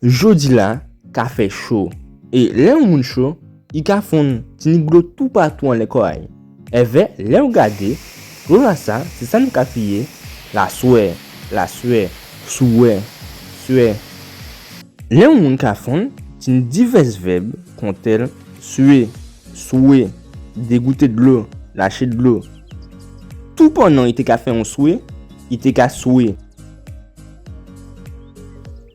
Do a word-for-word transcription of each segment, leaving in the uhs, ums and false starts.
Jòdi-la ka fè cho. É lè on moun cho, i ka fonn, tini dlo toupatou anlè kò a-y. Èvè, lè ou gadé, dlo-lasa, sé sa nou ka kriyé laswè, laswè, swè, swè. Lè on moun ka fonn, tini divès vèb, kontèl swé, swé, dégouté dlo, laché dlo. Toupannan i té ka fè on swé, i té ka swé.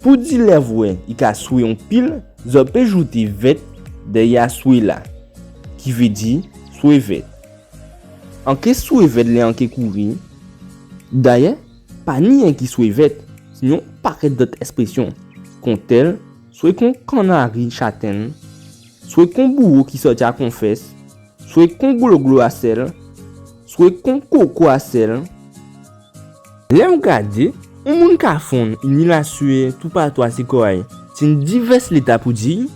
Pou di lè vwè i ka swé on pil, zòt pé jouté vèt dèyè a swé-la, ki vé di swé vèt. An ké swé vèt lè an ké kouri. Dayè, pa ni enki swé vèt, tini on pakèt dòt èspresyon, kontèl swé kon kannari chatenn, swé kon bouwo ki sòti a konfès, swé kon gloglo a sèl, swé kon koko a sèl. Lè ou gadé, on moun ka fonn, i ni laswè toupatou asi kò a-y, tini divès léta pou di-y,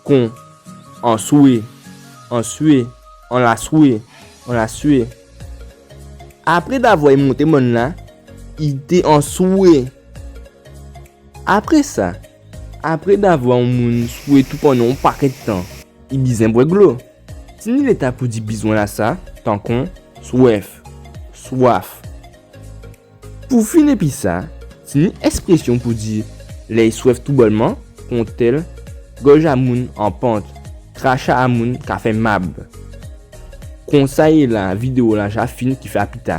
kon an swé, an swé, an laswè, an laswè. Apré davwa i monté mòn-la, i té an swé. Apré sa, apré davwa on moun swé toupannan on pakèt tan, i bizwen bwè dlo. Tini léta pou di bizwen-lasa, tankon swèf, swaf. Pou fin épi sa, tini èspresyon pou di lè i swèf toubòlman, kontèl gòj a moun an pant, kracha a moun ka fè mab. Konsa yé la, vidéo-la ja fin, kifè a pita.